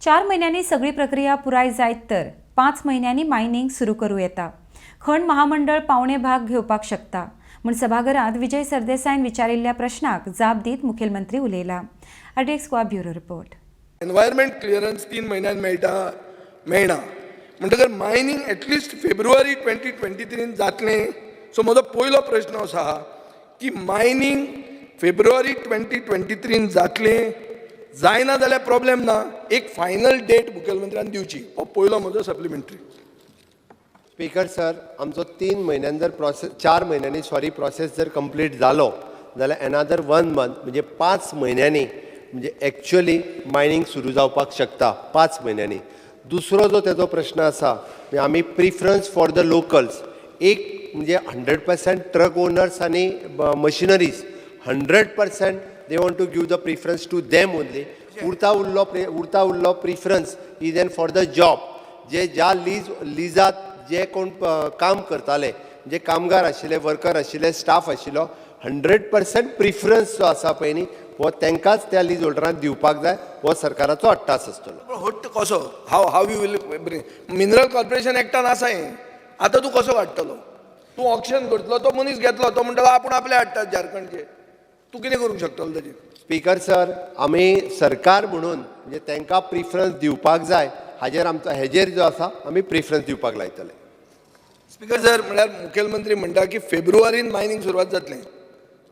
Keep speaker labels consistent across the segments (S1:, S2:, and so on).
S1: 4 म्हयन्यांनी सगळी प्रक्रिया पुराय जायत तर 5 म्हयन्यांनी मायनींग सुरू करूं येता. खण महामंडळ पावणे भाग घेवपाक शकता म्हूण सभाघरांत विजय सरदेसायन विचारिल्ल्या प्रश्नाक जाप दीत मुखेलमंत्री उलयला. RDX Goa, bureau report.
S2: Environment clearance 3 म्हयन्यान मेळटा, मेळना. म्हणटकर मायनींग एटलिस्ट फेब्रुवारी 2023न जातलें. सो म्हजो पयलो प्रश्न असो आहा की मायनींग फेब्रुवारी 2023न जातलें? जायना जाल्यार प्रॉब्लेम ना, एक फायनल डेट मुखेलमंत्र्यान दिवची. हो पयलो म्हजो सप्लिमेंटरी.
S3: स्पीकर सर, आमचो 3 म्हयन्यान जर प्रोसेस, 4 म्हयन्यांनी, सॉरी, प्रोसेस जर कंप्लीट जालो जाल्यार एनादर वन मंथ, म्हणजे 5 म्हयन्यांनी म्हणजे एक्च्युअली मायनींग सुरू जावपाक शकता 5 म्हयन्यांनी. दुसरो जो तेजो प्रश्न आसा, म्हणजे आमी प्रिफरन्स फॉर the locals, एक म्हणजे 100% ट्रक ओनर्स आनी machineries, 100% they want to give the preference to them only. उरता उरलो preference is an for the job, जे ज्या लिजात जे कोण काम करताले, जे कामगार आशिल्ले, वर्कर आशिल्ले, स्टाफ आशिल्लो, 100% प्रिफरन्स जो आसा पळय न्ही, हो तांकांच त्या लीज होल्डरांक दिवपाक जाय. हो सरकाराचो अट्टास आसतलो.
S2: पण हट्ट कसो? How you will bring? Mineral Corporation एक्टान आसा हें. आतां तूं कसो काडटलो? तूं ऑक्शन करतलो, तो मनीस घेतलो, तो म्हणटलो आपूण आपले हाडटात झारखंडचे. तूं कितें करूंक शकतलो ताजेर?
S3: स्पीकर सर, आमी सरकार म्हणून म्हणजे तांकां प्रिफरन्स दिवपाक जाय, हाजेर आमचो हेजेर जो आसा आमी प्रिफरन्स दिवपाक लायतले.
S2: स्पीकर सर, म्हणल्यार मुखेलमंत्री म्हणटा की फेब्रुवारीन मायनींग सुरवात जातलें.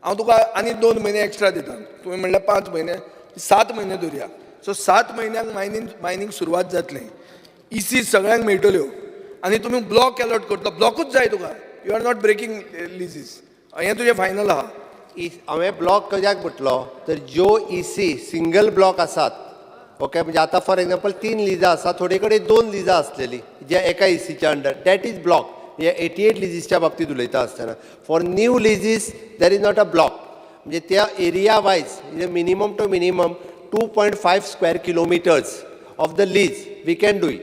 S2: हांव तुका आनी 2 म्हयने एक्स्ट्रा दिता. तुवें म्हणल्यार 5 म्हयने, 7 म्हयने धरया. सो 7 म्हयन्यांक मायनींग सुरवात जातलें, इसी सगळ्यांक मेळटल्यो आनी तुमी ब्लॉक एलॉट करतलो. ब्लॉकूच जाय तुका. You are not breaking leases. हें तुजें फायनल आहा.
S3: हांवें ब्लॉक कित्याक म्हटलो तर ज्यो इसी सिंगल ब्लॉक आसात, ओके, म्हणजे आतां फॉर एग्जाम्पल तीन लिजां आसा, थोडे कडेन दोन लिजां आसलेली जे एका इसीच्या अंडर, that is block. म्हणजे 88 लिजीसच्या बाबतींत उलयता आसतना, for new leases there is not a block. म्हणजे त्या एरिया वायज म्हणजे minimum to minimum 2.5 square kilometers of the lease we can do it.